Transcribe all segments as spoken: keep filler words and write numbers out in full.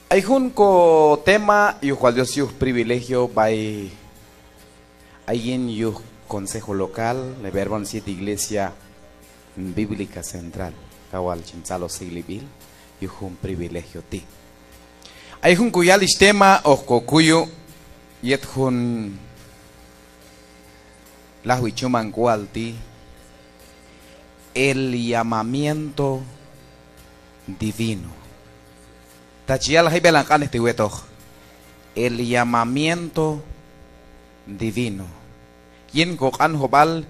Ay jun ko tema yuj wal Dios yuj privilegio b'ay ayin yuj consejo local, la hermano siete Iglesia Bíblica Central, kawal chin tzaloj sik'lib'il yuj jun privilegio ti'. Ay jun ko yalix tema hoq ko kuyu' yet jun lajwi chuman k'ual ti', el llamamiento divino. Ta chi yal jay b'elan q'anej ti' wetoq, el llamamiento divino. Yin ko q'anjob'al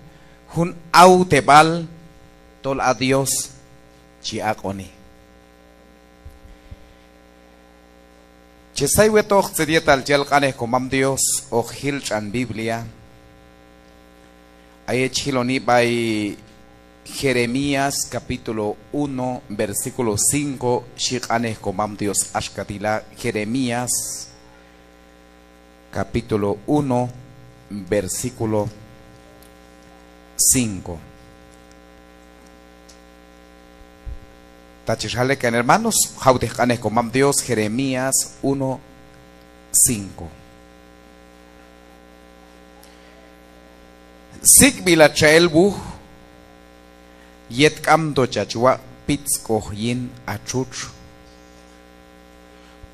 jun awteb'al tol a Dios chi aq'oni. Che say wetoq tzet yetal chi yal q'anej ko Mam Dios hoq jil tx'an Biblia. A yet chi jiloni b'ay Jeremías capítulo uno, versículo cinco, xhi q'anej ko Mam Dios axka ti' la, Jeremías capítulo uno, versículo cinco. Ta chex jal ek' kan hermanos, jawtej q'anej ko Mam Dios, Jeremías uno, cinco. Sik'b'ilach xa el wuj yet k'amto chach waq' pitzk'oj yin a txutx.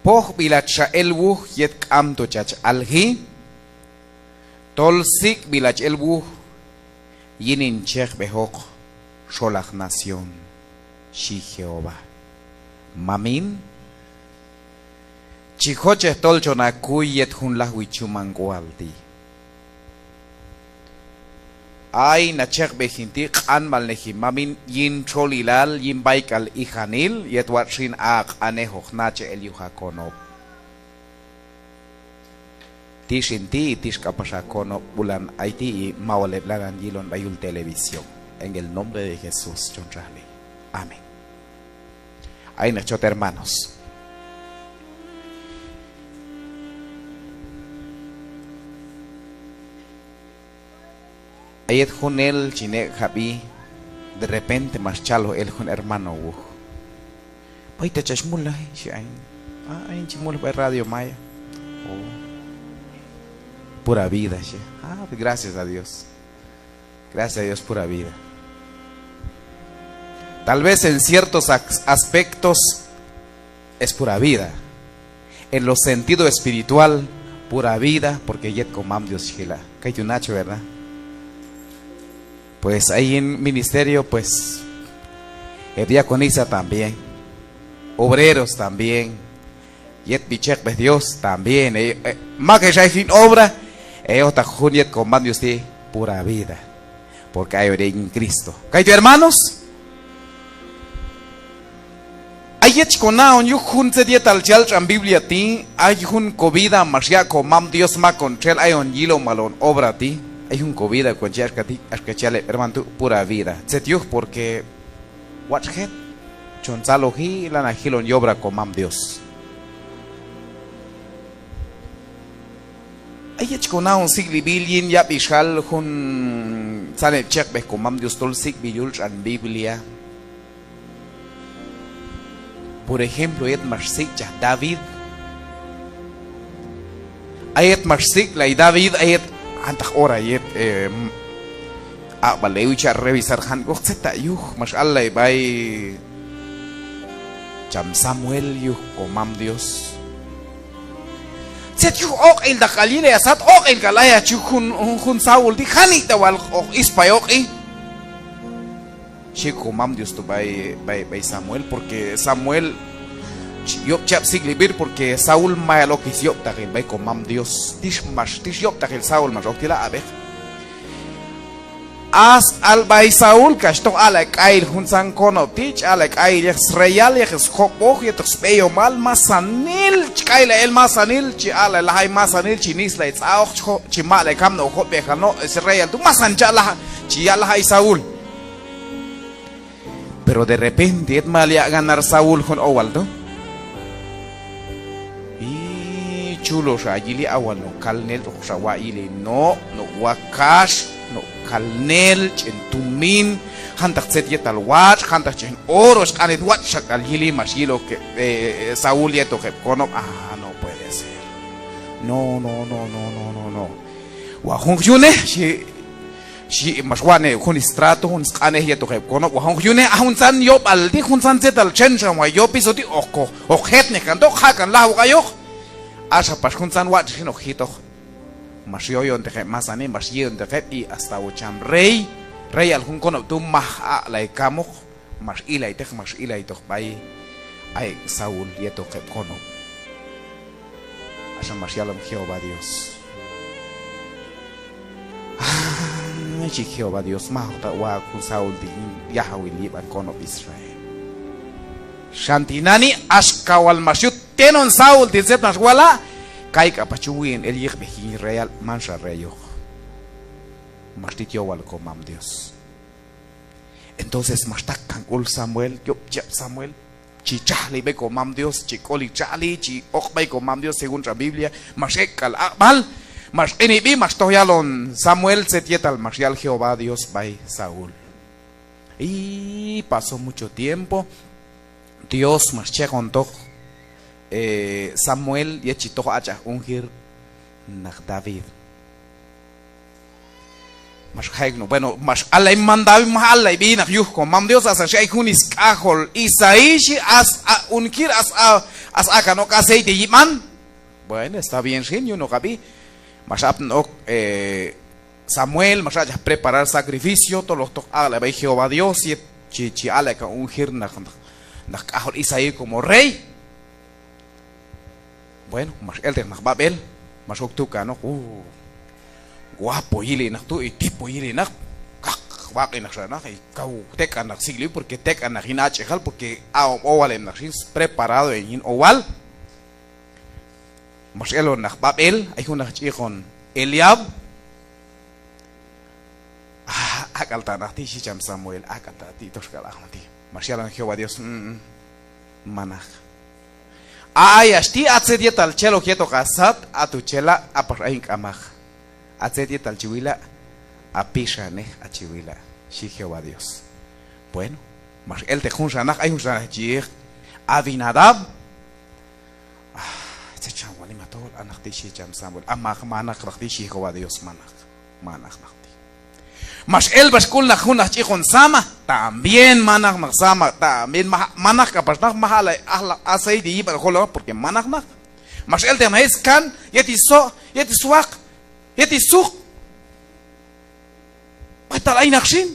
Pojb'ilach xa el wuj yet k'amto chach alji, tol sik'b'ilach el wuj yin hin chejb'ejoq xolaq nación, xhi Jehová. Mamin, chi jochej tol chon a kuy yet jun lajwi chuman k'ual ti'. Ay na chejb'ej hin ti' q'anb'alnej hin mamin yin txolilal, yin b'ay k'al ijanil, yet watx' xin a q'anejoq nachaj el yuj a konob'. Tix hin ti', tix k'apax a konob' b'ulan ay ti', mawal heb' lanan yilon b'ay yul televisión. En el nombre de Jesús chon txajli. Amén. Ay naq chot hermanos. A yet junel chin ek' jab'i, de repente max chaloj el jun hermano wuj. B'aytal chach mulnaj, xhi ayin. Ah, ayin chi mulnaj b'ay Radio Maya. Oh. Pura vida, xhi. Ah, gracias a Dios. Gracias a Dios, pura vida. Tal vez en ciertos as-, aspectos es pura vida. En lo sentido espiritual, pura vida, porque yet ko Mam Dios chi jila'. Kaytu' nachaj, ¿verdad? Pues ayin ministerio, pues, eh, diaconisa también, obreros también, yetb'i chejb'ej Dios también, eh, eh, mak ex ay jin obra, eh, heyojtaq jun yet ko Mam Dios ti', pura vida. Porque ayon ek' yin Cristo. Kaytu' hermanos. A yet chi ko naon yuj jun tzet yetal chi yal tx'an Biblia ti', ay jun ko vida max yaq' ko Mam Dios mak on txel ayon yilon b'al on obra ti'. Ay jun ko vida kon chi axka ti', axka chi yal heb' hermano tu', pura vida. Tzet yuj, porque watx' jet chon tzaloji, lanan jilon yobra ko Mam Dios. A yet chi ko naon sik'lib'il yin yab'ixal juntzan heb' chejb'ej ko Mam Dios tol sik'b'il yul tx'an Biblia. Por ejemplo, yet max sik'chaj David. A yet max sik'lay David, a yet jantaq ora yet, eh, aq'b'al ewi cha' revisar jank'oq tzet ta' yuj max allay b'ay cham Samuel yuj ko Mam Dios. Tzet yuj oq'iltaq k'al yili, a sat oq'il k'al ayach yuj jun, jun, jun Saúl ti', janik'ta' wal hoq ispay oq'i, xhi ko Mam Dios tu' b'ay, b'ay, b'ay Samuel, porque Samuel chi, yob' chab' sik'lib'il, porque Saúl mayal ok syob'taqil b'ay ko Mam Dios. Tix max, tix yob'taqil Saúl max ok ti' la, ab'ej. A sb'al b'ay Saúl kax toj aq'lay k'ayil juntzan konob' ti', chi aq'lay k'ayil yej sreyal, yej sjob'oj, yetoq sb'eyomal, masanil chi k'aylay el, masanil chi aq'lay lajay, masanil chi nislay tz'a'oj, chi jo-, chi maq'lay kamnaq job'ejal no' sreyal tu', masanil chi aq'lay, chi yaq' lajay Saúl. Pero de repente yet mayal yaq' ganar Saúl jun owal tu', i, chulo xa yili, a wal no' kalnel tu' xa waq' yili, no', no' wakax. Kalnel, ch'en tumin, jantaq tzet yetal watx', jantaq ch'en oro, xq'anej watx' xak'al yili max yilok heb', eh, eh, Saúl yetoq heb' konob'. Ah, no puede ser. No, no, no. Wal jun yunej, xhi, xhi, max watx'nej jun strato, jun sq'anej yetoq heb' konob'. Wal jun yunej, a juntzan yob'al ti', juntzan tzetal txenxan wal yopiso ti', hoq ko, hoq jetnej kantoq, ja'kan lajwoq ayoq. Axa pax juntzan watx' xin hoq jitoq. Max yoyonteq heb' masani, max yi'onteq heb', y hasta o cham rey, reyal jun konob' tu' maj aq'lay kamoq, max ilayteq, max ilaytoq b'ay ay Saúl yetoq heb' konob'. Axa max yalon Jehová Dios. Ay, xhi Jehová Dios, majoq ta' wahok jun Saúl ti' yin yajawil yib'an konob' Israel. Xan tinani' axka wal max yut tenon Saúl ti' tzet max wala', kay k'apax chi wi'on el yiqb'ej yin reyal, manxa reyoq. Max tit yowal komam Dios. Entonces max taqkan k'ul Samuel, yob' chab' Samuel, chi txajli b'ay komam Dios, chi k'oli txajli, chi oq' b'ay komam Dios según tx'an Biblia, max ek' k'al aq'b'al, max q'inib'i, max toj yalon Samuel tzet yetal max yal Jehová Dios b'ay Saúl. Y pasó mucho tiempo, Dios max cheqontoq, eh, Samuel yet chi toj ach'aj ungir naq David. Max jay, no, bueno, max allay man David, maj allay b'i naq yuj komam Dios, asan xhi ay jun sk'ajol Isaí xhi, as a ungir, as a, as aq'kan ok aceite yib'an. Bueno, está bien xin, yunoqab'i. Max apni ok, eh, Samuel, max aq'chaj preparar sacrificio, tol hoq toq aq'lay b'ay Jehová Dios, yet chi, chi aq'lay kan ungir naq, naq, naq k'ajol Isaí como rey. Bueno, max elteq naq b'ab'el, max ok tukanoq, uh, guapo yili naq tu', y tipo yili naq, kaq waq'inaqxa naq, y kaw tek'an naq sik'lib'i, porque tek'an naq yin ach'ejal, porque aq'om owal heb' naq xin, preparado heb' yin owal. Max elon naq b'ab'el, ay jun naq ch'iqon Eliab. Ah, ak'alta' naq ti', xhi cham Samuel, ak'alta' ti', toxk'al aq'on ti'. Max yalon Jehová Dios, mm, mm, manaq. A, ay hach ti', a tzet yetal chelok yetoq ha sat, a tu' chela', a pax ayin k'amaq. A tzet yetal chi wila', a pixanej a' chi wila', xhi Jehová Dios. Bueno, max elteq junxa naq, ay junxa naq chi yiq Abinadab. Ah, tzet cham wal ima tol, a naq ti', xhi cham Samuel. A maq, manaq naq ti', xhi Jehová Dios, manaq, manaq naq ti'. Max el pax k'ul naq jun naq ch'iqon Sama, también manaq naq Sama, también ma-, manaq k'apax naq, maj aq'lay, aq'lay aceite yib'an jolom, porque manaq naq. Max elteq naq yet skan, yet so-, yet swaq, yet suq. B'aytal ay naq xin.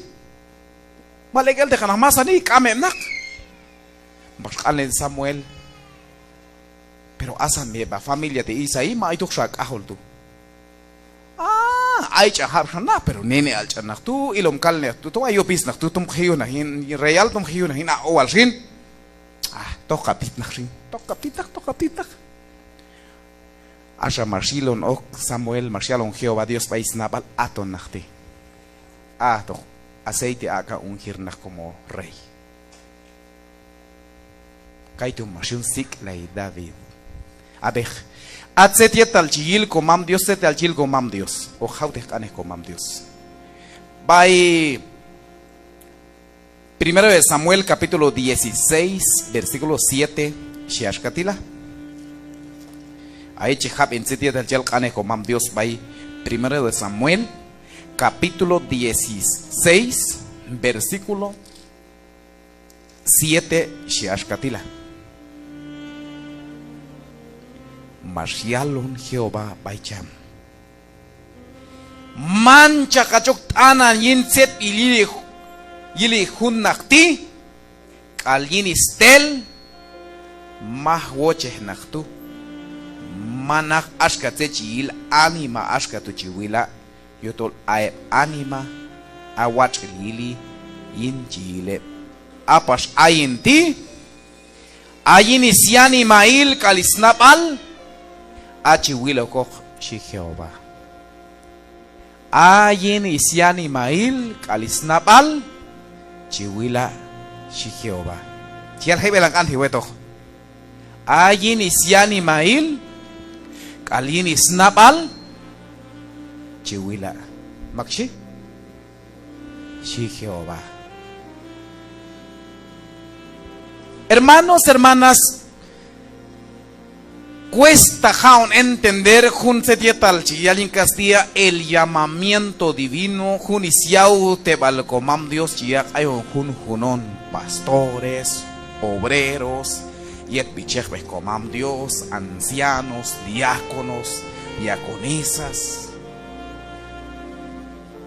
Mal ek' elteq naq masani, k'am heb' naq. Max q'anlen Samuel: Pero asan mi heb' ha familia ti' Isaí, ma aytoqxa ha k'ajol tu'. Ah, ay ch'an jab' xa naq, pero nene al ch'an naq tu', ilom kalnej tu', tom ay yopis naq tu', tom je' yuj naq yin, yin reyal, tom je' yuj naq yin aq'owal xin. Ah, toq ha tit naq xin, toq ha tit naq, toq ha tit naq. Axa max yilon ok Samuel, max yalon Jehová Dios b'ay snab'al: Haton naq ti'. Ha'toq aceite aq'kan ungir naq como rey. Kaytu' max yun sik'lay David. Ab'ej, a tzet yetal chi yil komam Dios, tzet yetal chi yil komam Dios. Hoq jawtej q'anej komam Dios. B'ay Primero de Samuel, capítulo dieciséis, versículo siete, xhi axka ti' la. Ay chi jab'en tzet yetal chi yal q'anej komam Dios b'ay Primero de Samuel, capítulo dieciséis, versículo siete, xhi axka ti' la. Max yalon Jehová b'ay cham: Manchaq hach ok t'anan yin tzetb'il yili, yili jun naq ti', k'al yin stel, maj wochej naq tu'. Manaq axka tzet chi yil anima axka tu' chi wila', yujtol a heb' anima, a watx'il yili yin chi yil heb'. A pax ayin ti', a yin syanimail k'al snab'al, a' chi wil okoq, xhi Jehová. A yin syanimail k'al snab'al, chi wila', xhi Jehová. Chi yal jeb'elan q'anji wetoq. A yin syanimail k'al yin snab'al, chi wila'. Mak xhi? xhi Jehová. Hermanos, hermanas, cuesta ja'on entender jun tzet yetal chi yal yin castilla, el llamamiento divino, jun syawteb'al komam Dios chi yaq' ayon junjun on, pastores, obreros, yetb'i chejb'ej komam Dios, ancianos, diáconos, diaconisas.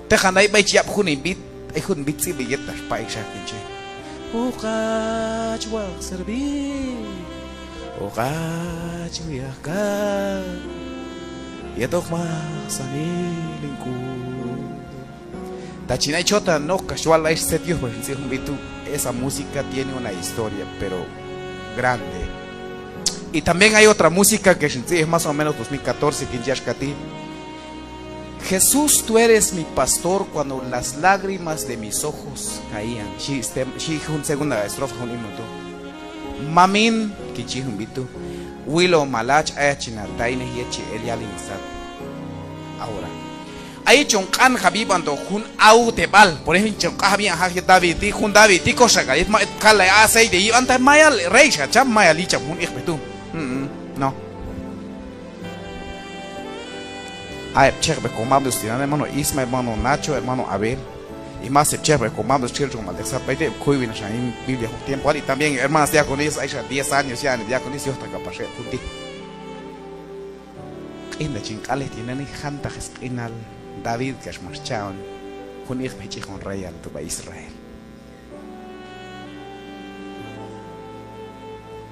Teqan ay b'ay chi yab' jun hin b'it, ay jun hin b'it tz'ib'b'il yet tax payxa kin chi: Hoq hach waq' servir, hoq hach wi'aj k'al, yet hoq maqsanil hin k'ul. Ta chin ay chotan ok kax wal ay tzet yuj pax hin tz'ib' jun b'it tu', esa música tiene una historia, pero grande. Y también hay otra música que xin tz'ib'ej más o menos dos mil catorce, kin chi axka ti': Jesús, tú eres mi pastor, cuando las lágrimas de mis ojos caían. Xhi stem-, xhi jun segunda estrofa jun himno tu'. Mamin, kin chi jun b'it tu', wilomal hach ayach chin ha taynej yet chi el yal hin sat. Ahora, ay chon q'anjab' yib'antoq jun awteb'al. Por ejemplo, chon q'anjab' yib'an jaq' yet David ti', jun David ti' koxak'al yet ma, yet kallay aceite yib'an, ta mayal rey xa cham, mayal yi' cham jun iqb'ej tu'. Mm, mm, no. A heb' chejb'ej komam Dios tinani', hermano Isma, hermano Nacho, hermano Abel, y más heb' chejb'ej komam Dios chi jil txomal teq sat b'ay ti', heb' kuywinaq xa yin Biblia jun tiempoal, y también hermanas diaconisas, ay xa diez años ya diaconisas, yojtaq k'apax heb' jun ti'. Q'inta chin q'anlej tinani', jantaq sq'inal David kax max cha'on jun iqb'ej ch'iqon reyal tu' b'ay Israel.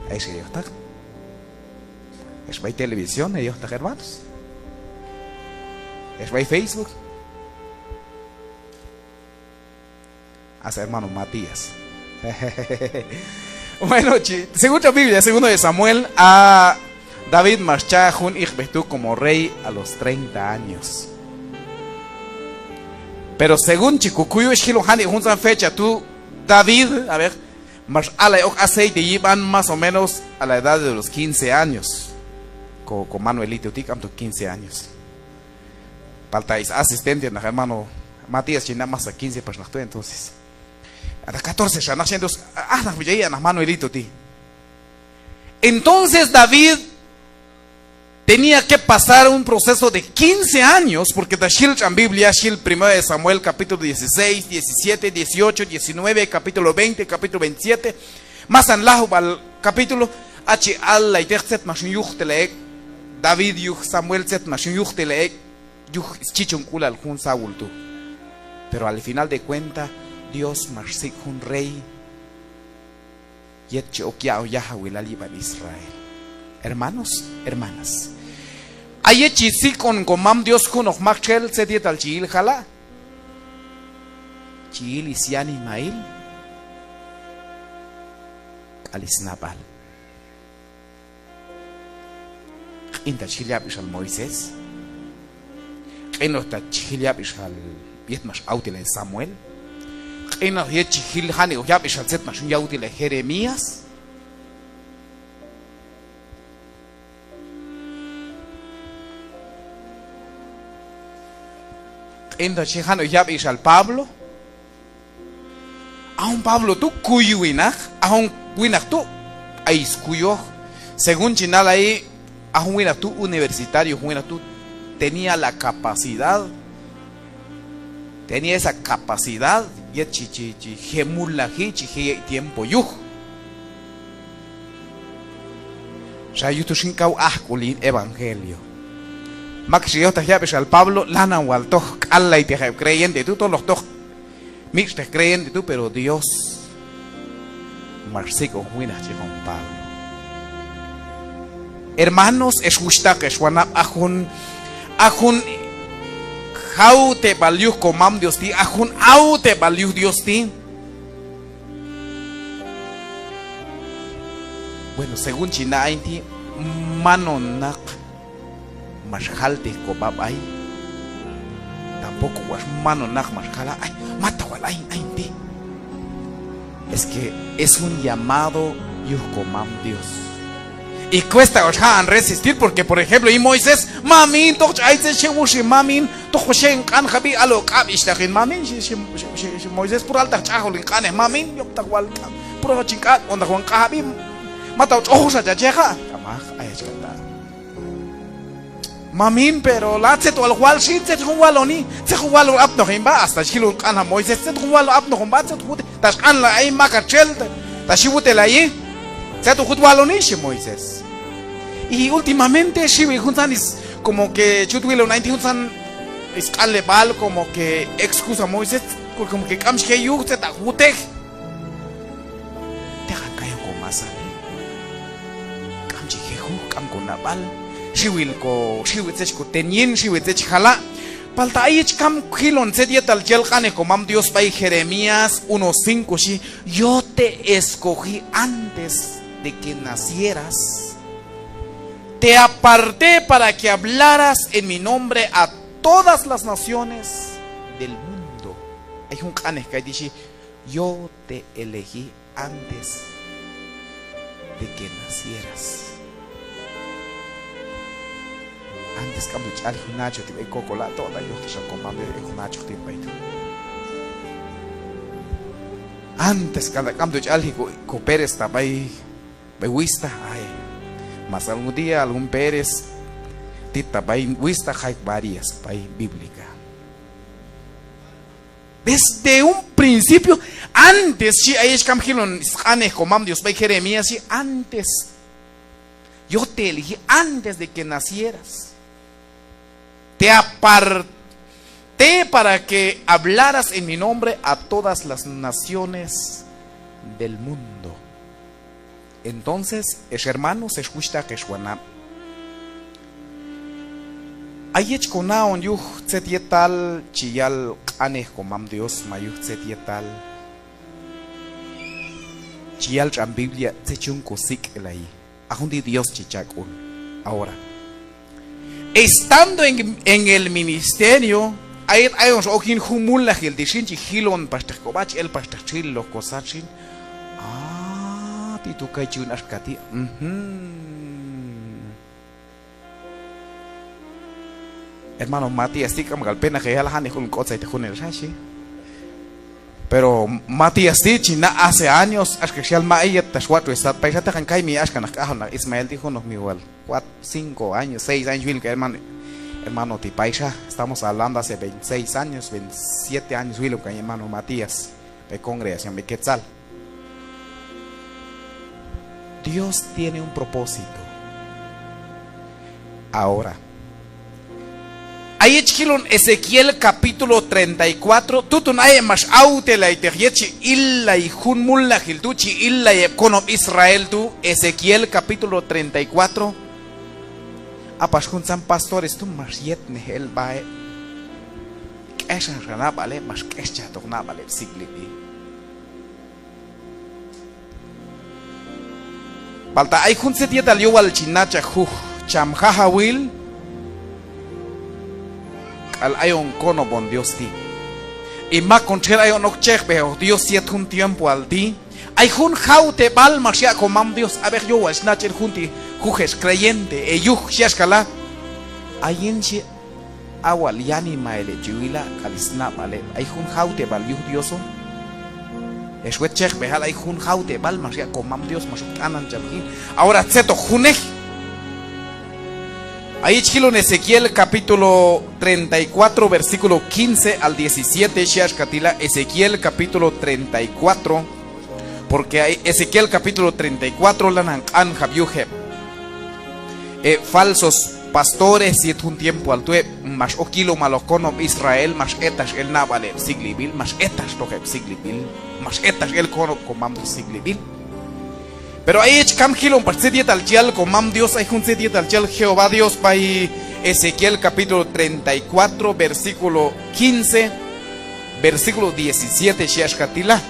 Ay xa yojtaq. Ex b'ay televisión, heyojtaq hermanos. Ex b'ay Facebook. Hasta hermano Matías. Bueno, chi, según la Biblia, segundo de Samuel, a David max cha' jun iqb'ej tu' como rey a los treinta años. Pero según chi kokuyu, ex jilon janik' juntzan fecha tu', David, a ver, max allay ok aceite yib'an más o menos a la edad de los quince años. Ko, ko Manuelito ti' k'amto quince años. Palta is asistente naq hermano Matías chi na' más a quince pax naq tu', entonces. A ta catorce xa naq, entonces, a, a naq b'ay a naq Manuelito ti'. Entonces David tenía que pasar un proceso de quince años, porque ta xil tx'an Biblia, xil Primero de Samuel, capítulo dieciséis, diecisiete, dieciocho, diecinueve, capítulo veinte, capítulo veintisiete, masan lajub'al capítulo, a chi allayteq tzet max yun yujtele ek' David yuj Samuel, tzet max yun yujtele ek' yuj schichonk'ulal jun Saúl tu'. Pero al final de cuenta, Dios max sik' jun rey yet chi ok ya'on yajawilal yib'an Israel. Hermanos, hermanas, a yet chi sik'on komam Dios junoq maktxel, tzet yetal chi yil jala', chi yil is yanimail k'al is nab'al. Q'inta chi jil yab'ixal Moisés. Q'inoj ta chi jil yab'ixal yet max awtelay Samuel. Q'inoj yet chi jil janik'oq yab'ixal tzet max yun yawtelay Jeremías. Q'inoj chi jil janik'oq yab'ixal Pablo. A jun Pablo tu' kuywinaq, a jun winaq tu' ay skuyoj. Según chi nalayi, a jun winaq tu' universitario, jun winaq tu' tenía la capacidad, tenía esa capacidad yet chi, chi, chi je' mulnaji, chi je' yek' tiempo yuj. Xa yuj tu' xin kaw ajk'ul yin evangelio. Mak xi yojtaq yab'ixal Pablo, lanan wal toj k'allayteq heb' creyente tu', tol hoq toj mitx'teq creyente tu', pero Dios max sik'on jun winaq ch'iqon Pablo. Hermanos, ex wuxhtaq, ex wanab', a jun, a jun jawteb'al yuj komam Dios ti', a jun awteb'al yuj Dios ti'. Bueno, según chi na ayin ti', man hon naq max jaltej kob'a b'ay. Tampoco watx' man hon naq max jala', ay, mata wal ayin, ayin ti'. Es que es un llamado yuj komam Dios. Y cuesta hoq xja'on resistir, porque, por ejemplo, yin Moisés: Mamin, toq ch'ay tzet xew wuxin, mamin, toq xew hin q'anjab'i, algo q'ab' ixtaq hin, mamin, xhi, xhi, xhi, xhi Moisés, puro altaq ch'ajol hin q'anej, mamin, yob'taq wal, puro chin k'aq'ontaq wal hin q'ajab'i, mataw tx'ojuxa chach yeja'. K'amaq, ayach k'al ta'. Mamin, pero la tzet wal hoq wal xin, tzet jun waloni, tzet jun walon apnoq hin b'a, hasta chi jilon q'anjab' Moisés, tzet jun walon apnoq hin b'a, tzet jun wute, tax q'anlay ay mak hach txel, tax xhi wutelay, tzet jun wut waloni, xhi Moisés. Y últimamente xiwil juntzan is, como que chi yut wilon ayin ti' juntzan is q'anleb'al, como que excusa Moisés, como que k'am chi je' yuj tzet hoq wutej. Teqan kayon ko masanil. K'am chi je' juj, k'am ko nab'al. Xiwil ko, xiwil tzet chi ko ten yin, xiwil tzet chi jala'. Palta ay yet chi kam jilon tzet yetal chi yal q'anej ko mam Dios b'ay Jeremías uno cinco, xhi: Yo te escogí antes de que nacieras. Te aparté para que hablaras en mi nombre a todas las naciones del mundo. Ay jun q'anej kayti' xhi: Yo te elegí antes de que nacieras. Antes k'amto ch'al jun nachaj ti' b'ay koko la', to ta yojtaq xa ko mam Dios ay jun nachaj ti' b'ay tu'. Antes k'al ta' k'amto ch'alji ko, ko Pérez ta' b'ay, b'ay Wista, ay. Mas algún día algún Pérez tit ta' b'ay Wista, jay varias b'ay bíblica. Desde un principio, antes, xhi, ay yet chi kam jilon sq'anej ko mam Dios b'ay Jeremías, xhi, antes. Yo te elegí antes de que nacieras. Te aparté para que hablaras en mi nombre a todas las naciones del mundo. Entonces, ex hermanos, ex wuxhtaq, ex wanab', ay yet chi ko na'on yuj tzet yetal chi yal q'anej ko mam Dios, ma yuj tzet yetal chi yal tx'an Biblia, tzet chi yun ko sik'elayi. A jun ti' Dios chi cha' sk'ul. Ahora, estando en, en el ministerio, a yet ayon xa ok yin jun mulnajil ti' xin, chi jilon paxteq ko b'a, chi el paxteq txiloj ko sat xin. Ah, ti' tu' kay chi yun axka ti'. Mhm. Hermano Matías ti' k'am k'al penaq heyal, janik'ul k'otzay ti' junelxa, xhi. Pero Matías ti' chi na hace años, axka xyal ma ay yet tax watx' we sat payxa, teqan kaymi axka naq k'ajol naq Ismael ti', junoq mi wal cuatro, cinco años, seis años wilon kan hermano, hermano ti' payxa. Estamos hablando hace veintiséis años, veintisiete años wilon kan hermano Matías b'ay congregación b'ay Quetzal. Dios tiene un propósito. Ahora, a yet chi jilon Ezequiel capítulo treinta y cuatro, tuton ay heb' max awtelayteq yet chi illay jun mulnajil tu', chi illay heb' konob' Israel tu', Ezequiel capítulo treinta y cuatro. A pax juntzan pastores tu' max yetnej el sb'a heb'. K'exanxa nab'al heb', max k'exchajtoq nab'al heb' sik'lib'il. Palta ay jun tzet yetal yowal chi nachaj juj: cham Jajawil k'al ayon konob' on Dios ti'. Y mak on txel ayon ok chejb'ejoq Dios yet jun tiempoal ti'. Ay jun jawteb'al max yaq' komam Dios. A ver, yowal chi nachaj el jun ti' juj ex creyente, heyuj, xhi axka la'. Ayin xhi, a wal yanimahil heb' chi wila' k'al snab'al heb'. Ay jun jawteb'al yuj Dios on. Ex wet chejb'ejal, ay jun jawteb'al max yaq' komam Dios, max ok t'anan cham jin. Ahora, tzetoq junej. A yet chi jilon Ezequiel capítulo treinta y cuatro, versículo quince al diecisiete, xhi axka ti' la, Ezequiel capítulo treinta y cuatro. Porque ay Ezequiel capítulo treinta y cuatro lanan q'anjab' yuj heb', heb' falsos pastores yet jun tiempoal tu', heb' max ok yilomaloq konob' Israel, max etax el nab'al heb' sik'lib'il, max etaxtoq heb' sik'lib'il, max etax el konob' komam Dios sik'lib'il. Pero a yet chi kam jilon pax tzet yetal chi yal komam Dios, ay jun tzet yetal chi yal Jehová Dios b'ay Ezequiel capítulo treinta y cuatro, versículo quince, versículo diecisiete, xhi axka ti' la.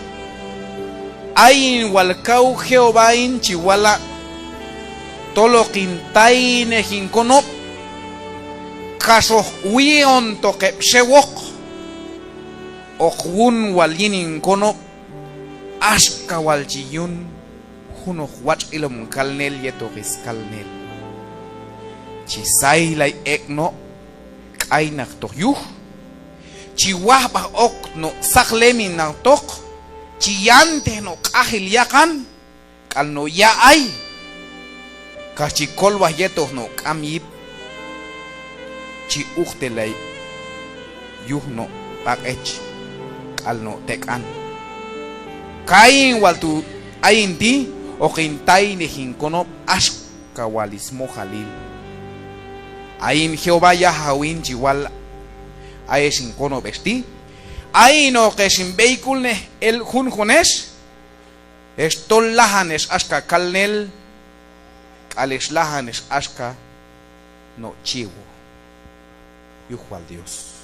Ayin wal kaw Jehová hin chi wala', tol hoqin taynej hin konob', kax hoq wi'ontoq heb' xewoq, hoq wun wal yin hin konob', axka wal chi yun junoq watx' ilom kalnel yetoq skalnel. Chi saylay ek' no' k'aynaqtoq yuj, chi wajb'aj ok no' saqleminaqtoq, chi yantej no' q'ajil yaqan k'al no' ya'ay, kax chi kolwaj yetoq no' k'am yip, chi uqtelay yuj no' b'aq'ech k'al no' tek'an. Kayin wal tu' ayin ti', hoq hin taynej hin konob' axka wal smojalil. Ayin Jehová yajaw hin chi wal, ayex hin konob' ex ti', ayin hoq ex hin b'eyk'ulnej el junjun ex, ex tol lajan ex axka kalnel k'al ex lajan ex axka no' chivo. Yuj wal Dios.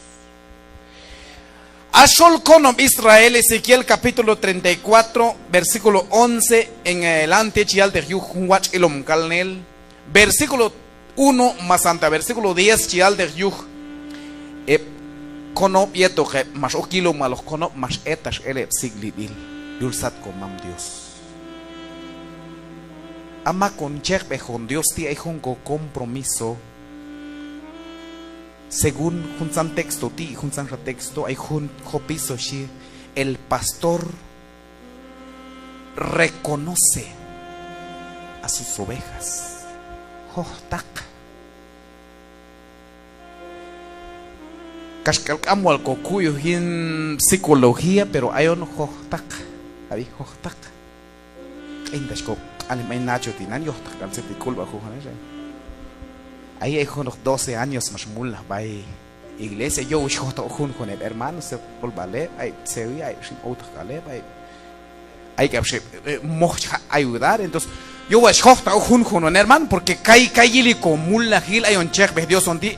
A xol konob' Israel, Ezequiel capítulo treinta y cuatro, versículo once en adelante, chi yalteq yuj jun watx' ilom kalnel. Versículo uno masanta versículo diez chi yalteq yuj heb' konob' yetoq heb' max ok yilom wal hoq konob', max etax el heb' sik'lib'il yul sat komam Dios. A mak hon chekb'ej hon Dios ti' ay jun ko compromiso. Según juntzan texto ti', juntzanxa texto, ay jun jopiso xhi: el pastor reconoce a sus ovejas. Jojtaq. Kaxk'al k'am wal ko kuyoj yin psicología, pero ayon jojtaq. Ab'i, jojtaq. Q'intax ko q'anen b'ay Nacho tinani', yojtaq k'al tzet ti' k'ulb'a junjun ex. Ay, ay junoq doce años max mulnaj b'ay iglesia, yowal xjojtaq ok junjun heb' hermano, tzet k'ulb'al heb', ay, tzewi, ay, xin owtaq k'al heb', ay, ay k'apax heb', eh, moj chi jaq' ayudar, entonces, yowal xjojtaq ok junjun hon hermano, porque kay, kay yili ko mulnajil, ayon chekb'ej Dios hon ti',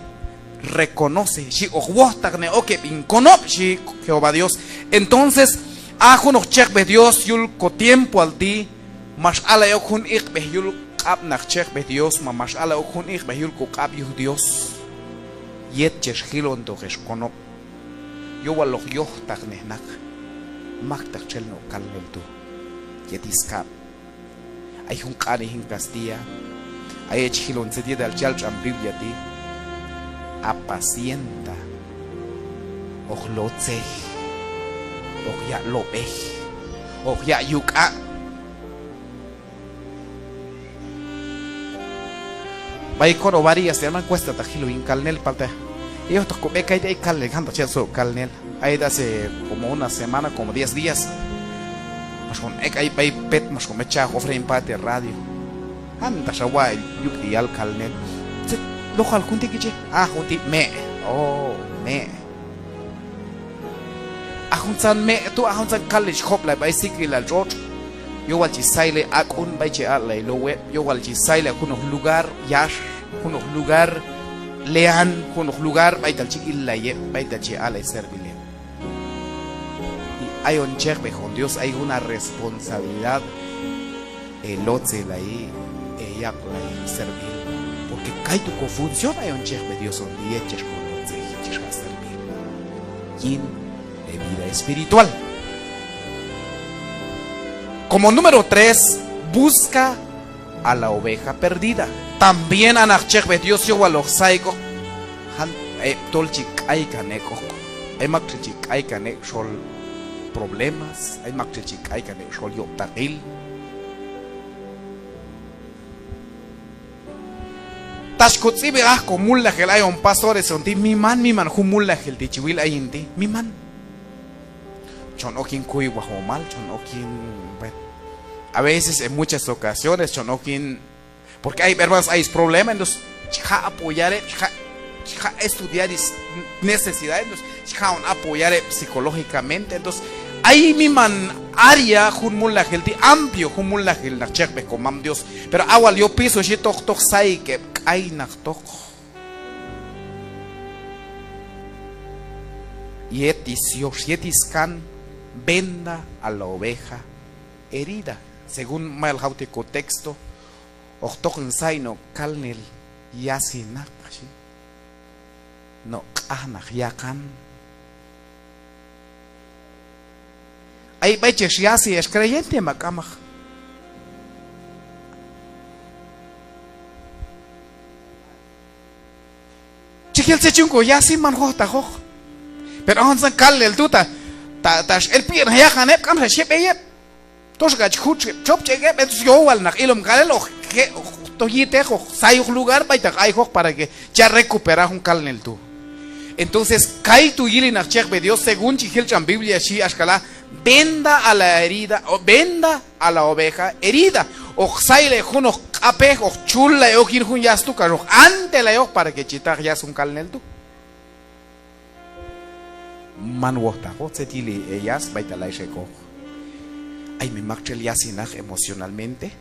reconoce, xhi, hoq wojtaqnen ok heb' hin konob', xhi Jehová Dios. Entonces, a junoq chekb'ej Dios yul ko tiempoal ti', max allay ok jun iqb'ej yul q'ab' naq chekb'ej Dios, ma max allay ok jun iqb'ej yul ko q'ab' yuj Dios. Yet chex jilontoq ex konob', yowal hoq yojtaqnej naq maktaq txel no' kalnel tu' yet skab'. Ay jun q'anej yin castilla, ay ech jilon tzet yetal chi yal tx'an Biblia ti': apacienta, hoq lotzej, hoq yaq' lob'ej, hoq yaq' yuk'a'. B'ay konob' Barillas, hermano, cuesta ta jilon yin kalnel, palta heyojtaq ko b'e kayti' ay kalnel, jantaq chi yal sok kalnel. Ay hace como una semana, como diez días, max hon ek' ay b'ay Petb'il, max hon b'et cha'oj Efraín Pati radio. Jantaq xa wa' yuk'il yal kalnel. Tzet lojal jun ti' kichi? Ah, jun ti' me'. Oh, me'. A juntzan me' tu', a juntzan kalnel chi joblay b'ay sik'lilal tx'otx'. Yowal chi saylay ak'un b'ay che aq'lay low heb', yowal chi saylay junoq lugar yax, junoq lugar lean, junoq lugar b'aytal chi illay heb', b'aytal che aq'lay servil heb'. Y ayon chekb'ej hon Dios, ay jun a responsabilidad e lotzelay, e yaq'lay servil. Porque kaytu' ko función ayon chekb'ej Dios hon ti', yet chex ko lotzej, chex jaq' servil yin e vida espiritual. Como número tres, busca a la oveja perdida. También a naq chekb'ej Dios yowal hoq say ek'oq jan heb' tol chi k'aykan ek'oq. Ay maktxel chi k'aykan ek' xol problemas, ay maktxel chi k'aykan ek' xol yob'taqil. Tax ko tz'ib'ej aj ko mulnajil ayon pastores hon ti', miman, miman jun mulnajil ti' chi wil ayin ti', miman. Chon ok yin kuywajwomal, chon ok yin, bueno, a veces, en muchas ocasiones, chon ok yin, porque ay heb' hermanos ay sproblema, entonces chi jaq' apoyar heb', chi jaq', chi jaq' estudiar snecesidad, entonces chi jaq'on apoyar heb' psicológicamente. Entonces ay miman área jun mulnajil ti', amplio jun mulnajil naq chekb'ej komam Dios. Pero a wal yopiso xhi, tok, tok say ek' heb' k'aynaqtoq. Yet syox, yet skan, venda a la oveja herida. Según mayal jawtej ko texto, hoq toq hin say no' kalnel yasinaq, xhi, no' q'ajnaq yaqan. Ay b'ay chex yasi ex creyente ma k'amaq. Yel tzet chi yun ko yasin, man jojtaqoq. Pero a juntzan kalnel tu' ta, ta, tax el pi'naq yaqan heb', k'amxa chi je' b'ey heb'. Toxa k'al chi jutx heb', chop ch'ek' heb', entonces yowalnaq ilom k'al el hoq je', hoq toj yi'teq, hoq say ok lugar b'aytaq ayjoq para que cha' recuperar jun kalnel tu'. Entonces kaytu' yilinaq chekb'ej Dios, según chi jil tx'an Biblia xhi axka la', venda a la herida, o venda a la oveja herida. Hoq saylay junoq q'apej, hoq txullay ok yin jun yas tu', kax hoq antelayoq para que chi taq yas jun kalnel tu'. Man wojtaqoq tzet yili heyas b'aytal ayxa ek'oq. Ay mi maktxel yasinaq emocionalmente.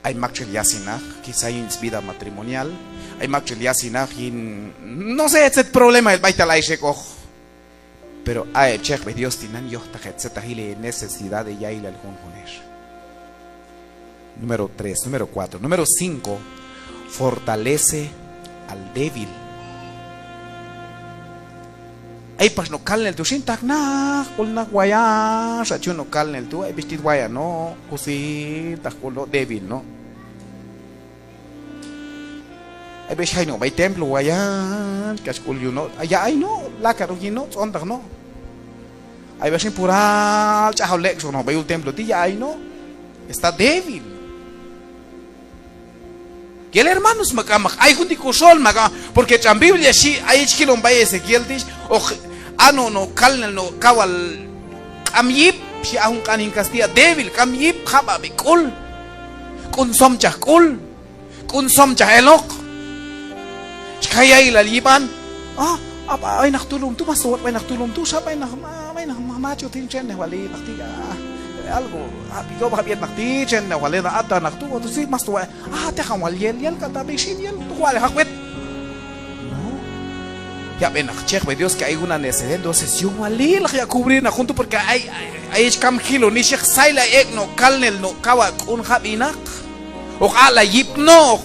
Ay maktxel yasinaq quizá yin svida matrimonial. Ay maktxel yasinaq yin, no sé, tzet problemail b'aytal ayxa ek'oq. Pero a heb' chekb'ej Dios tinani yojtaq heb' tzetaq yili necesidad de yailal junjun ex. Número tres, número cuatro, número cinco, fortalece al débil. Ay pax no' kalnel tu' xin, taq naq k'ul naq, wayan xa chi yun no' kalnel tu', ay b'ay ix tit wayan no', kusitaj k'ul no', débil no'. Ay b'ay ix jay no' b'ay templo, wayan kax k'ul yun no', ay ya' ay no', lakan ok yin no', tz'ontaq no'. Ay b'ay ix pural ch'ajol lek' xon no' b'ay yul templo ti', ya' ay no'. Está débil. Yel hermanos, ma k'amaq ay jun ti' ko xol, ma k'amaq, porque tx'an Biblia xhi, ay chi jilon b'ay Ezequiel ti', hoq a no', no' kalnel, no' kawal k'am yip, xhi a jun q'anej yin castilla, débil, k'am yip, jab'ab'i k'ul, k'un somchaj k'ul, k'un somchaj eloq. Chi kay yailal yib'an. Ah, a b'ay naq tulum tu', mas to watx' b'ay naq tulum tu', xa b'ay naq, b'ay naq macho tin txennej wal yib'an ti', ah, algo, ah, yob'aj b'ay yet naq ti' txennej wal yet naq, ata naq tu', tu' si mas to watx'. Ah, teqan wal yel, yel k'al ta b'ay xin yel, tu' wal jaq wet. No. Yab'e naq chekb'ej Dios que ay una necesidad, entonces yowalil hoq yaq' cubrir naq jun tu', porque ay, ay, ay chi kam jiloni xhi, saylay ek' no' kalnel, no' kawal k'un jab'inaq. Hoq aq'lay yip no'.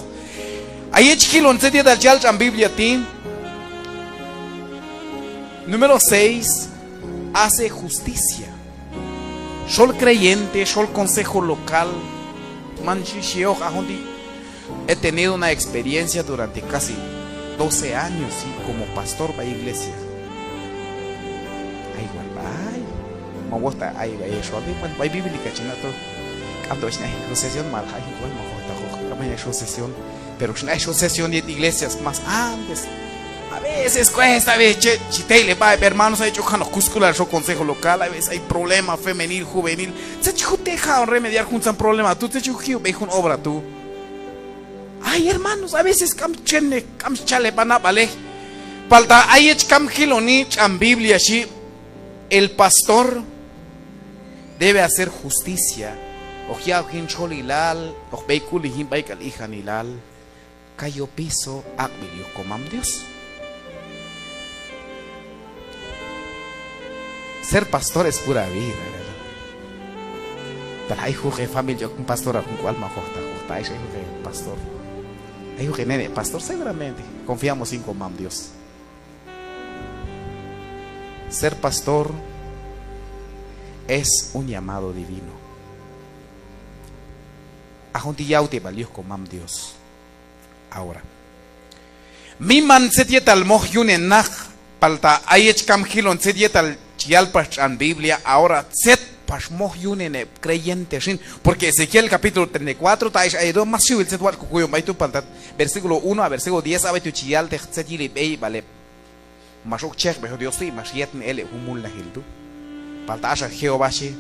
Ay chi jilon tzet yetal chi yal tx'an Biblia ti'. Número seis, hace justicia. Xol creyente, xol consejo local, man chi xhi hoq a jun ti'. He tenido una experiencia durante casi doce años, sí, como pastor b'ay iglesia. Ay wal b'ay. Ma wojtaq ay b'ay ex wal, bueno, b'ay bíblica chi na' to. K'amto chi na' ay asociación, ma ay wal, ma wojtaq, k'am ay asociación. Pero xin ay asociación yet iglesias más antes. A veces cuesta, a veces che, chi teyle b'ay heb' hermanos, ay ch'ok janoq kusk'ulal xol consejo local, a veces ay problema femenil, juvenil. Tzet chi jut tejan remediar juntzan problema tu', tzet chi jut jiw b'ey jun obra tu'. Ay hermanos, a veces k'am txennej, k'am chi chal heb' a nab'alej. Palta ay yet chi kam jiloni tx'an Biblia xhi, el pastor debe hacer justicia. Hoq ya'ok yin txolilal, hoq b'eyk'ulnej yin b'ay k'al ijanilal. Kay yopiso aq'b'il yuj komam Dios. Ser pastor es pura vida, ¿verdad? Pero ay juj he familia ch'ok jun pastor, a jun k'ual ma wojtaq, wojtaq ay xa ay juj he pastor. Ay juj he nene' pastor, seguramente. Confiamos yin komam Dios. Ser pastor es un llamado divino. A jun ti' yawteb'al yuj komam Dios. Ahora, miman tzet yetal moj yunen naq, palta a yet chi kam jilon tzet yetal chi yal pax tx'an Biblia, ahora tzet pax moj yunen heb' creyente xin, porque Ezequiel capítulo treinta y cuatro, ta ay xa ay do, mas xiwil tzet watx' ko kuyon b'ay tu', palta versículo uno a versículo diez, a b'ay tu' chi yalteq tzet yili b'eyb'al heb' max ok chekb'ej Dios ti', max yetnen el heb' jun mulnajil tu'. Palta axa Jehová xhi,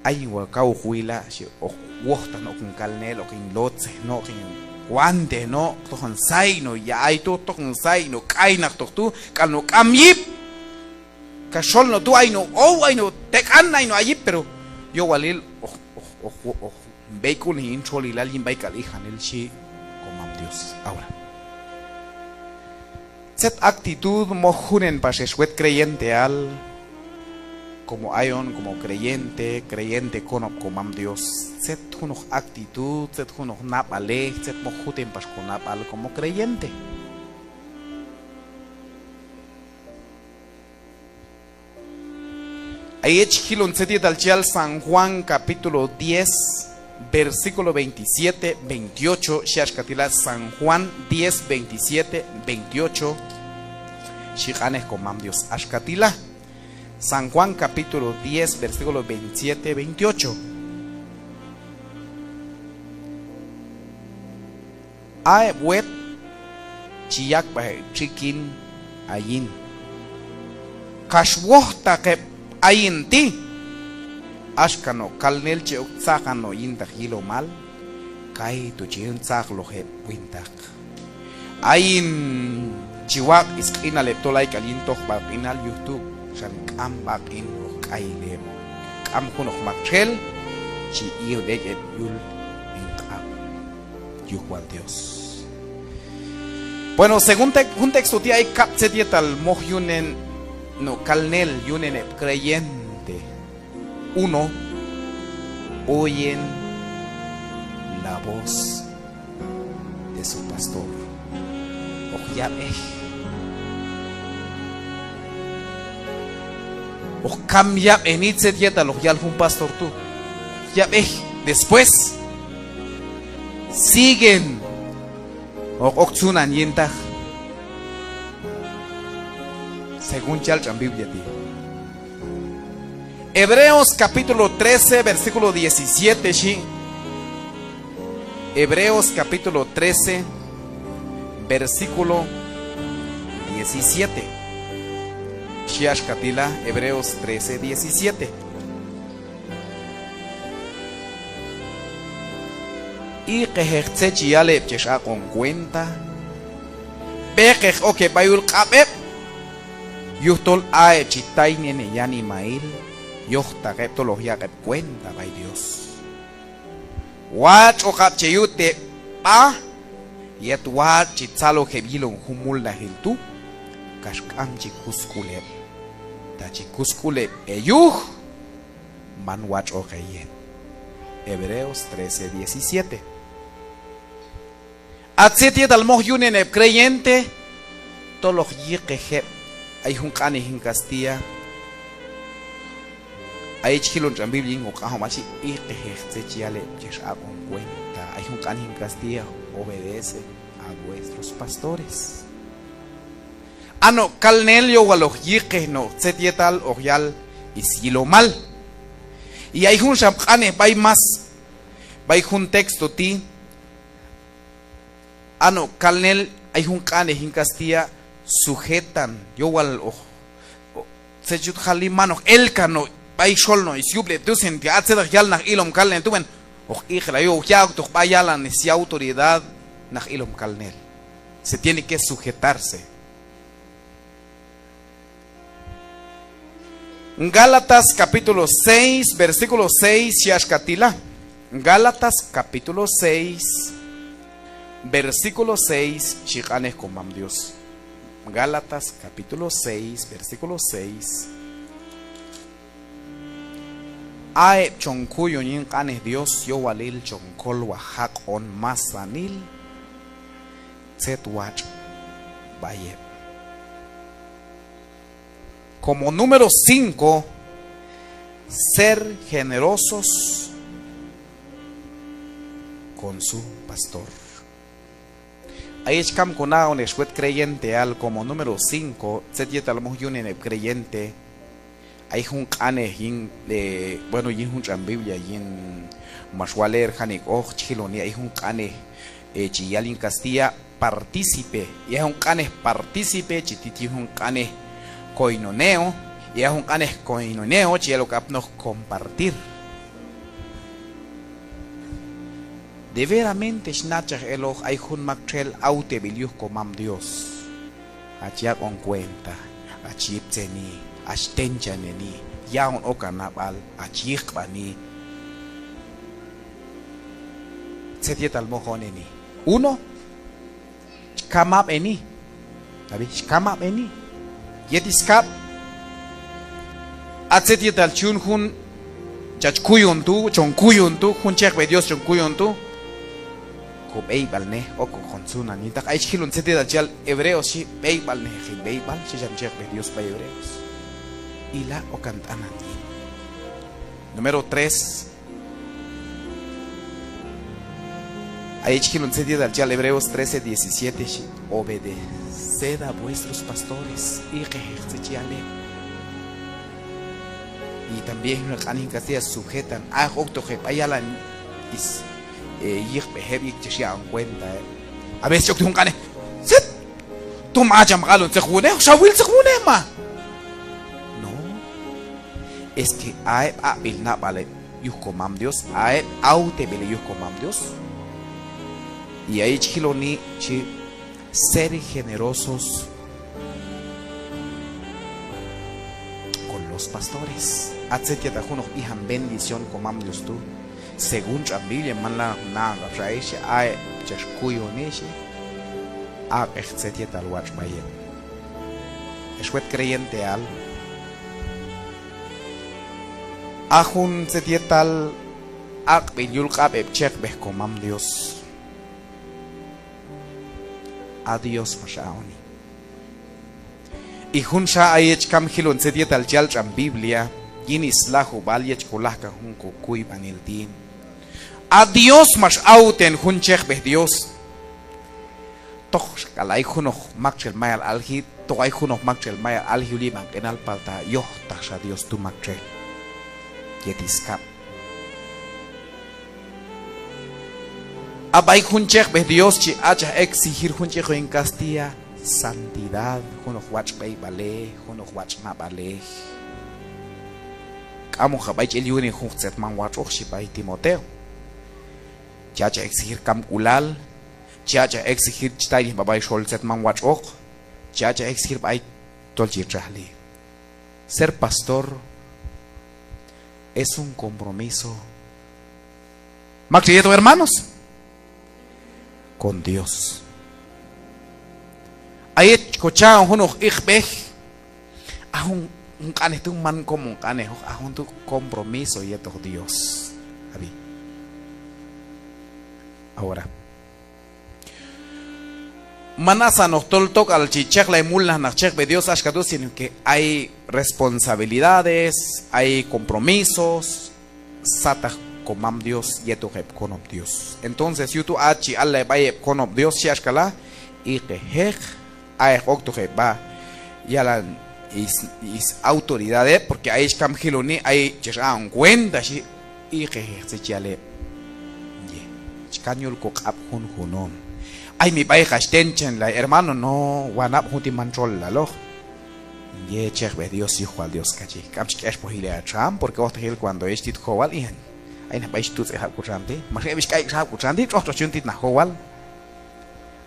ayin wal kaw hoq wila', xhi, hoq wojtaqnen ok hin kalnel, ok hin lotzej no', ok hin wantej no', toj hin say no' ya' ay tu', toj hin say no' k'aynaqtoq tu', k'al no' k'am yip. Kax xol no' tu' ay no' ow, ay no' tek'an, ay no' ay yip, pero yowalil hoq, hoq, hoq, hoq b'eyk'ulnej yin txolilal yin b'ay k'al ijanil, xhi komam Dios. Ahora, tzet actitud moj junen pax ex wet creyenteal, como ayon, como creyente, creyente konob' komam Dios, tzet junoq actitud, tzet junoq nab'alej, tzet moj juten pax konab'al como creyente. A yet chi jilon tzet yetal chi yal San Juan capítulo diez, versículo veintisiete, veintiocho, xhi axka ti' la. San Juan diez, veintisiete, veintiocho, xhi q'anej Komam Dios axka ti' la. San Juan capítulo diez, versículo veintisiete, veintiocho. A heb' wet chi yaq'b'aj heb' txikin ayin, kax wojtaq heb' ayin ti', axka no' kalnel chi ok tzaqan no' yintaq yilomal, kaytu' chi yun tzaqloj heb' wintaq. Ayin chi waq' sq'inal heb' tol ayk'al yin tojb'al q'inal, yuj tu' xan k'am b'aq'in hoq k'ayil heb', k'am junoq maktxel chi ion ek' heb' yul hin q'ab' yuj wal Dios. Bueno, según te-, jun texto ti' ay kab' tzet yetal moj yunen no' kalnel, yunen heb' creyente. Uno, oyen la voz de su pastor. Hoq yab'ej. Hoq kam yab'eni tzet yetal hoq yal jun pastor tu'. Hoq yab'ej. Después, siguen. Hoq ok tzunan yintaq, según chi yal tx'an Biblia ti'. Hebreos capítulo trece, versículo diecisiete, xhi. Hebreos capítulo trece, versículo diecisiete. Xhi axka ti' la, Hebreos trece, diecisiete. Iqejeq tzet chi yal heb' chex aq'on cuenta. B'eqeq ok heb' b'ay yul q'ab' heb'. Yujtol a heb' chi taynen heyanimail, yojtaq heb' tol hoq yaq' heb' cuenta b'ay Dios. Watx'oqab' che yut heb'a yet watx' chi tzaloj heb' yilon jun mulnajil tu', kax k'am chi kus sk'ul heb'. Ta chi kus sk'ul heb' heyuj, man watx'oq heyet. Hebreos trece diecisiete. A tzet yetal moj yunen heb' creyente tol hoq yiqej heb'. Ay jun q'anej yin castilla, ay chi jilon tx'an Biblia yin koq'anjob'al xhi: iqejeq tzet chi yal heb' chex aq'on cuenta. Ay jun q'anej yin castilla: obedece a vuestros pastores. A no' kalnel yowal hoq yiqej no' tzet yetal hoq yal syilomal. Y ay junxa q'anej b'ay más, b'ay jun texto ti', a no' kalnel, ay jun q'anej yin castilla: sujetan, yowal hoq, hoq, tzet chi yut jali, man hoq elkan no' b'ay xol no' syub'leb' tu', sino que a tzet hoq yal naq ilom kalnel tu', bueno, hoq iqlay, hoq ya'oktoq sb'a yalan syautoridad naq ilom kalnel. Se tiene que sujetarse. Gálatas capítulo seis, versículo seis, xhi axka ti' la. Gálatas capítulo seis, versículo seis, xhi q'anej Komam Dios. Gálatas capítulo seis, versículo seis. A heb' chon kuyon yin q'anej Dios, yowalil chon kolwaj jaq'on masanil tzet watx' b'ay heb'. Como número cinco, ser generosos con su pastor. Ayex kam konaon ex wet creyenteal, como número cinco, tzet yetal moj yunen heb' creyente. Ay jun q'anej yin, eh, bueno, yin jun tx'an Biblia yin max wal leer janik'oq, chi jiloni, ay jun q'anej, eh, chi yal yin castilla: partícipe. Y ay jun q'anej partícipe chi tit yin jun q'anej koinoneo. Y ay jun q'anej koinoneo chi yal ok apnoq compartir. De veramente xnachaj eloq ay jun maktxel awteb'il yuj Komam Dios. Hach yaq'on cuenta, hach yiptzeni, hach tenchaneni, ya'on ok hanab'al, hach yiqb'ani. Tzet yetal moj oneni. Uno, chi kam ab'eni. Ab'i, chi kam ab'eni. Yet skab', a tzet yetal chi yun jun chach kuyon tu', chon kuyon tu', jun chekb'ej Dios chon kuyon tu', kob'eyb'alnej, ok hoqon tzunan yintaq. Ay chi jilon tzet yetal chi yal Hebreos, xhi: b'eyb'alnejeq hin b'eyb'al, xhi cham chekb'ej Dios b'ay Hebreos. Ila' okan t'anan yin. Número tres. Ay chi jilon tzet yetal chi yal Hebreos trece diecisiete xhi: "Obedeced a vuestros pastores", iqejeq tzet chi yal heb'. Y también jun q'anej yin castilla, sujetan, aq'ek oktoq heb' b'ay yalan is, eh, yiqb'ej heb', yet chex yaq'on cuenta heb'. A veces chi oktoq jun q'anej, tzet, tom ha cham jalon tzet wunej, xa wil tzet wunej ma. No, es que a heb' aq'b'il nab'al heb' yuj komam Dios, a heb' awteb'il heb' yuj komam Dios. Y ay chi jiloni chi ser generosos con los pastores. A tzet yetal junoq b'ijan bendición komam Dios tu'. Según tx'an Biblia, man lanan jun na'on k'apax a ix, a heb' chex kuyoni xhi, aq'ek tzet yetal watx' b'ay heb'. Ex wet creyenteal, a jun tzet yetal aq'b'il yul q'ab' heb' cheqb'ej komam Dios, a Dios max aq'oni. Y junxa, a yet chi kam jilon tzet yetal chi yal tx'an Biblia yin slajub'al yet chi kolaj kan jun kokuyb'anil ti', a Dios max awten jun cheqb'ej Dios. Toqk'al ay junoq maktxel mayal alji, toq ay junoq maktxel mayal alji yul yib'an q'inal, palta yojtaqxa Dios tu' maktxel yet skab'. A b'ay jun cheqb'ej Dios chi achaj exigir jun chi yiq yin castilla santidad, junoq watx' b'eyb'alej, junoq watx' nab'alej. K'amoqab' b'ay chi el yunen junoq tzet man watx'oq, xhi b'ay Timoteo. Chi achaj exigir kamk'ulal, chi achaj exigir chi taynej b'a b'ay xol tzet man watx'oq, chi achaj exigir b'ay tol chi txajli. Ser pastor es un compromiso. Maktxel yetoq, hermanos, con Dios. A yet kocha'on junoq iqb'ej, a jun, jun q'anej tu' man komon q'anejoq, a jun tu' compromiso yetoq Dios. Ab'i. Ahora, man asanoq tol tok'al chi cheqlay mulnaj naq cheqb'ej Dios axka tu', sino que ay responsabilidades, ay compromisos sataq komam Dios yetoq heb' konob' Dios. Entonces yuj tu' a chi allay b'ay heb' konob' Dios xhi axka la', iqejeq, a'ek oktoq heb' b'a yalan is, is autoridad heb', porque a yet chi kam jiloni ay chex aq'on cuenta xhi. Iqejeq tzet chi yal heb'. Ye, chi kan yul koq'ab' junjun hon. Ay mi b'ay kax tenchanlay hermano, no, wanab' jun ti' man txollaloq. Ye, cheqb'ej Dios, yuj wal Dios, kachi. K'am chi k'expoj yili a txam, porque ojtaq yel cuando yet chi tit jowal, ijan, ay naq b'ay chi tutz'ej jab' kotxan ti', max heb' ix k'ay kotxan ti', tx'oq tx'oq chi yun tit naq jowal.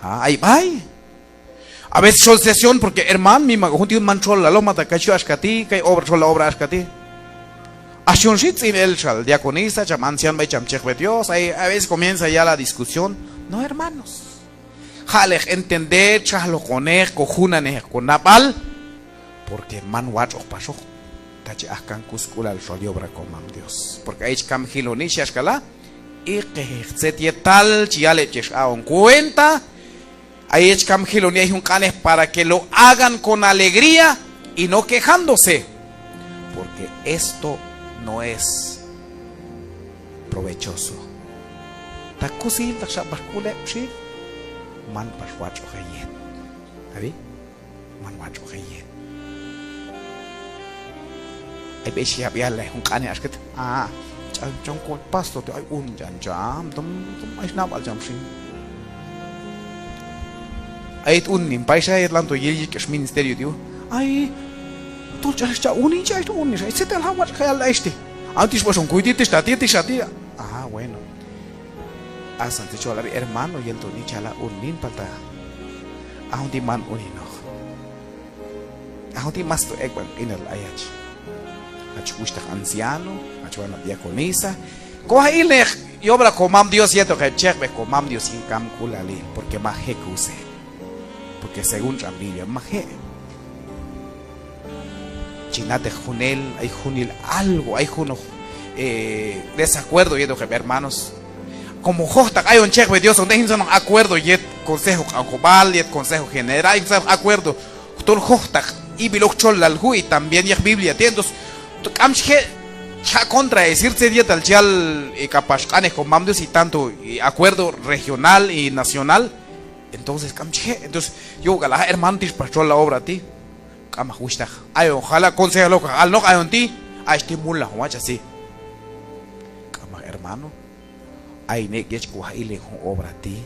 A, ay b'ay. A veces xol sesión, porque hermano, miman k'al jun ti' yun man txollaloq, mata kay chi yun axka ti', kay obra txollal obra axka ti'. Ax yun xin tz'in el xal diaconisa, cham anciano b'ay cham cheqb'ej Dios, ay, a veces comienza ya la discusión. No, hermanos. Jaq'leq entender, txajloqoneq, kojunanejeq konab'al. Porque man watx'oq paxoq ta chi aj kan kusk'ulal xol yobra komam Dios. Porque a yet chi kam jiloni xhi axka la', iqejeq tzet yetal chi yal heb' chex aq'on cuenta. A yet chi kam jiloni ay jun q'anej: "Para que lo hagan con alegría y no quejándose, porque esto no es provechoso". Ta kusiltaq xa pax sk'ul heb' xhi, man pax watx'oq heyet. Ab'i? Man watx'oq heyet. Ay b'ay xhi ab' yallay jun q'anej axka ti': "A, ch'an chon kol pastor ti', ay unin ch'an cham, tom, tom ay snab'al cham xin. A yet unin hin payxa, yet lanto yel yich k'ax ministerio ti', ay, tol ch'an xa cha unin, cha ay unin xa, ay tzetal ha watx' ka yal ayex ti'. A, tix b'oxon kuy ti', tix ta ti', tix ta ti'". A, bueno. Asan tzet chi wal ab'i hermano, yel toni chala' unin, palta a jun ti' man uninoq. A jun ti' mas to ek'b'an q'inal ayach. Hach wuxhtaq anciano, hach wanab' diaconisa. Ko ha ilneq yobra komam Dios yetoq heb' cheqb'ej komam Dios yin kamk'ulalil, porque maj je' kuse. Porque según tx'an Biblia maj je'. Chi nateq junel, ay junil algo, ay junoq, eh, desacuerdo yetoq heb' hermanos. Como jojtaq ayon cheqb'ej Dios, on te jin tzanoq acuerdo yet Consejo Q'anjob'al, yet Consejo General, jin tzanoq acuerdo tol jojtaq ib'il ok txollal juj, y también yet Biblia ti', entonces k'am chi je' Chi jaq' contradecir tzet yetal chi yal, eh, k'apax q'anej komam Dios, y tanto, eh, acuerdo regional y nacional. Entonces k'am chi je'. Entonces yuj k'al aj hermano ti' pax txolla obra ti'. K'am aj wuxhtaq. Ayon jala' consejo lokaj alnoq ayon ti'. Ay xti mulnaj jun watx' así. K'am aj hermano. Ayin ek' yet chi ko waj ilen jun obra ti',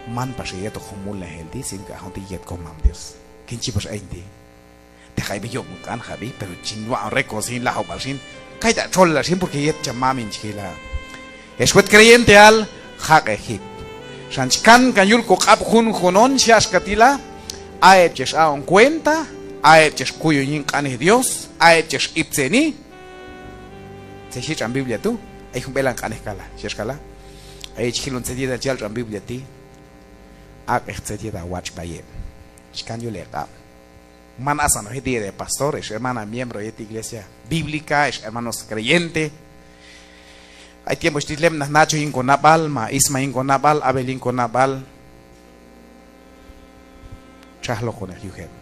man pax heyetoq jun mulnajil ti', sino que a jun ti' yet komam Dios. Kin chi pax ayin ti'. Teqan ay b'ay yob' hin q'anjab'i, pero chin waq'on reconocer yin lajub'al xin. Kayta' txolilal xin, porque yet cham mamin chi jila'. Hex wet creyenteal, jaq'eq jip. Xan chi kankan yul koq'ab' junjun on, xhi axka ti' la. A heb' chex aq'on cuenta, a heb' chex kuyon yin q'anej Dios, a heb' chex iptzeni. Tzet xhi tx'an Biblia tu', ay jun b'elan q'anej kala, xhi axka la. Ay chi jilon tzet yetal chi yal tx'an Biblia ti'. Aq'eq tzet yet ha watx' b'ay heb'. Chi kan yul he q'ab'. Man asanoq yet yet he pastor, hex hermana miembro yet iglesia bíblica, hex hermanos creyente. Ay tiempo chi tit lemnaj Nacho yin konab'al, ma Isma yin konab'al, Abel yin konab'al. Txajloqoneq yuj heb'.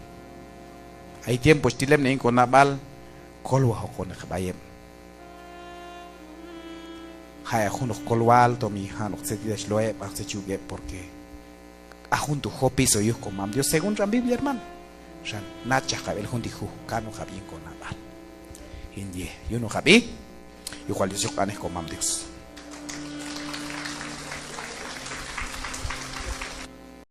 Ay tiempo chi tit lemnaj yin konab'al, kolwajoqoneq b'ay heb'. Ja'eq junoq kolwal, tomi ja'noq tzet yetal chi lo heb', ja'noq tzet chi yuk' heb', porque a jun tu' jopiso yuj komam Dios según tx'an Biblia, hermano. Xan nachaj qab'el jun ti' juj, kanojab' yin konab'al. Hin ye, yunojab'i, yuj wal Dios yuj q'anej komam Dios.